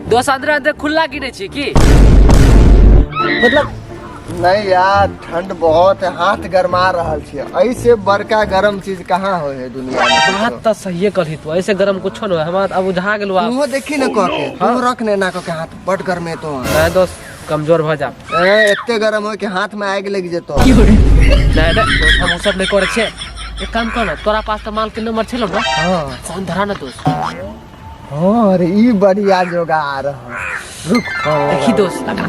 दोस्त अंदर अंदर खुला गिने छी की मतलब नहीं यार, ठंड बहुत है, हाथ गरमा रहल छै। ऐसे बड़का गरम चीज कहाँ होय है दुनिया में? बात तो सहिए कहली तू, ऐसे गरम कुछो न हम अब बुझा गेलौ आब। तू देखी न कह के, तू रख ने ना कह के हाथ बड गरमे तो। नहीं दोस्त कमजोर भ जा। ए एते गरम होय के हाथ में आगि लग जेतो। नहीं नहीं दोस्त हम उ सब नहीं करे छे। एक काम कर ना, तोरा पास तो माल के नंबर छलो ना? हां फोन धरा ना दोस्त। हां अरे ई बढ़िया जोगाड़ है। रुक देखी दोस्त लगा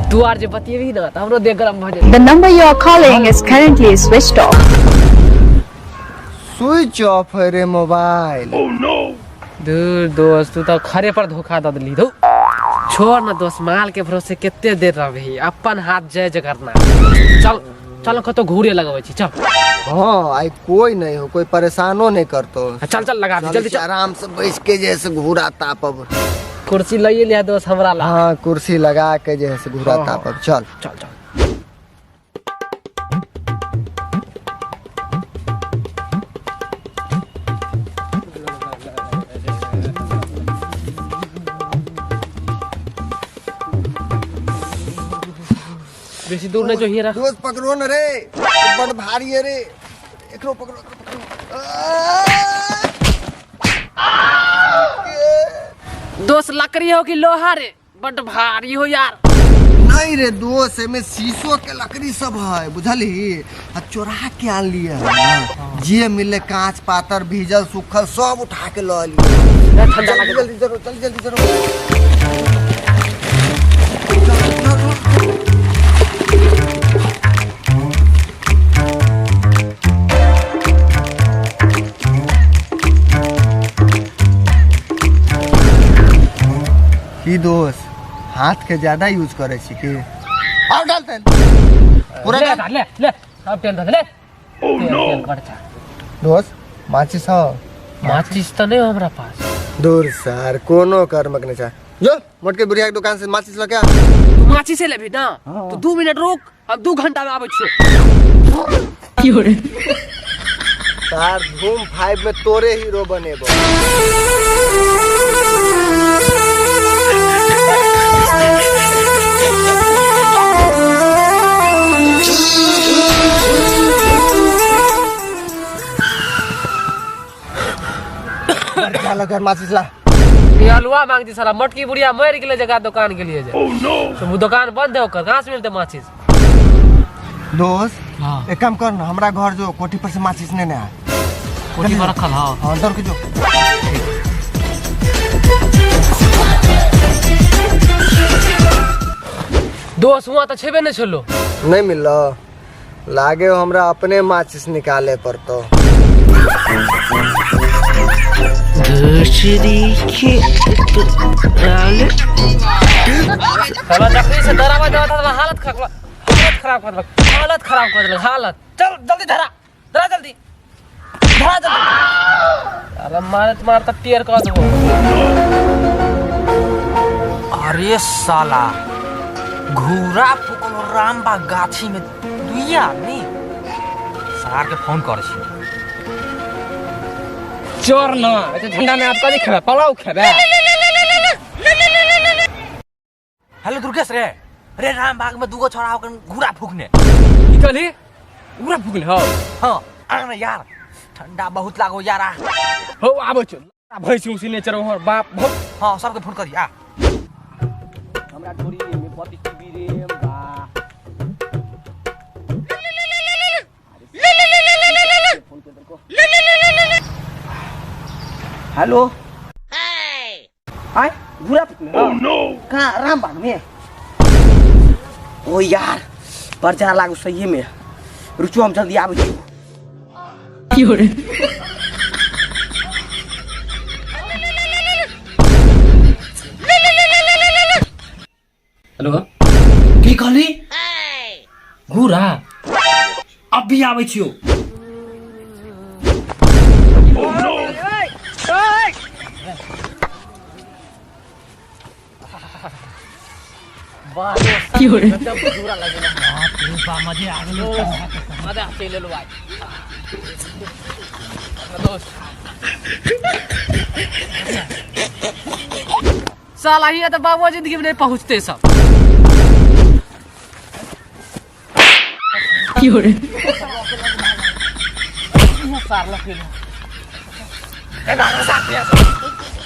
तू आर जे बतियेबी ना त हमरो देह गरम भ जेतै। The number you are calling is currently switched off. Switch off है रे मोबाइल। दूर दोस्त तू तो खरे पर धोखा दे देली। धो छोड़ ना दोस्त, माल के भरोसे केते देर रहबही, अपन हाथ जय जगरना। चल चल कतो घूरे लगबै छी, चल। हाँ आई कोई नहीं हो, कोई परेशानो नहीं करतो। चल चल लगा दे जल्दी चल। आराम से बैठ के जैसे घूरा तापब। कुर्सी लइए लिया दोस्त हमरा ला। हाँ कुर्सी लगा के जैसे घूरा हाँ, तापब। चल चल चल। बेसी दूर नहीं जो हीरा। दोस्त पकड़ो न रे, बड़ भारी है रे। एकरो पकड़ो, एकरो पकड़ो। दोस्त लकड़ी हो कि लोहा रे, बड़ भारी हो यार। नहीं रे दोस्त, एमे शीशो के लकड़ी सब है बुझली, आ चोरा के आन लिए। जे मिले कांच पातर भीजल सुखल सब उठा के ल लिए। ठंडा लागे। जल्दी जरूर चल, जल्दी जरूर। की दोस्त हाथ के ज्यादा यूज करे छी की? और डाल तेल पूरा ले डाल। ले ले सब तेल धर ले। ओह नो तेल कट जा। दोस्त माचिस हो? माचिस तो नहीं हो हमरा पास। दूर सर कोनो कर्मक नहीं चाह। जो मोटके बुढ़िया के दुकान से माचिस लके आ। तू माचिस से लेबी ना? तो 2 मिनट रुक, हम 2 घंटा में आबै छियो। तार धूम 5 में तोरे हीरो बनेबो। माचिस ला। ये हलवा मांगती साला मटकी बुढ़िया मर गेलै जगह दुकान के लिए जे। Oh no. तो वो दुकान बंद है ओकर, कहां से मिलते माचिस? दोस्त हां एक काम कर ना, हमरा घर जो कोठी पर से माचिस ने आ। कोठी पर रखल। हां हां दौड़ के जो। दोस्त हुआ तो छेबे नहीं छलो। नहीं मिललो, लागे हमरा अपने माचिस निकाले पड़तो। साला जखनी से डरावा देवा था हालत खराब कर देलक, हालत खराब कर देलक, हालत। चल जल्दी धरा धरा जल्दी धरा जल्दी। अरे मारत मारत टेर कर देबो। अरे साला घूरा फुकल रामबा गाछी में दुइया आदमी। सार के फोन कर छी। चोर ना ऐसे ठंडा में आप कथी खेबे? पलाव खेबे? हेलो दुर्गेश रे, रे रामबाग में दुगो छोरा होकर घूरा फूकने। की कहली? घूरा फूकने? हो हां आ ना यार, ठंडा बहुत लागो यार। आ हो आबो छो, भैंस उसी ने चरो हर बाप भौ। हां सबके फोन करी आ। हमरा ढोरी में बत्ती टीवी रे बा। हेलो आय घूरा फूकने। Oh no. कहाँ? रामबाग में। ओ यार बरजा लागू सही में। रुचो हम जल्दी आबै छी। हेलो की कहली? घूरा अभी आबै छियो। मजा चलि एलौ आइ। दोस्त साला ही तो बाबू जिंदगी में नहीं पहुंचते सब।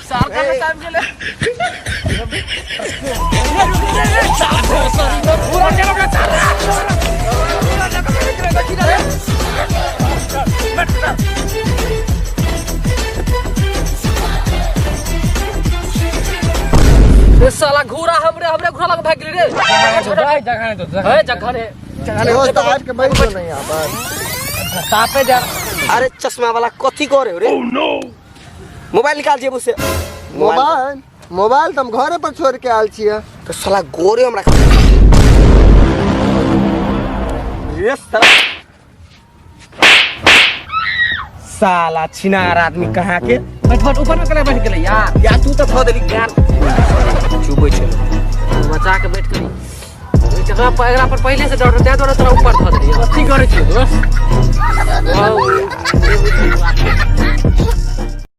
सार का टाइम गेले। रे साला घूरा हमरे हमरे घूरा लग भाग गेली रे। जगह नहीं तो ए जगह रे दोस्त आबि के बैठ जो नहीं यहाँ पर। तापे जा। अरे चश्मा वाला कथी करे रे? मोबाइल निकाल जेबू से। मोबाइल मोबाइल तो हम घरे पर छोड़ के आयल छियै। तो साला गोरे हमरा रे साला साला छिनार आदमी कहाँ के बैठ बैठ ऊपर में केना बैठ गेलै यार। या तू तो धो देली ज्ञान चुबै छल बचा के बैठ गेली। जगह पर एकरा पर पहिले से डर रहै तोरा तोरा ऊपर धऽ देलियै। कथी करै छियै दोस्त?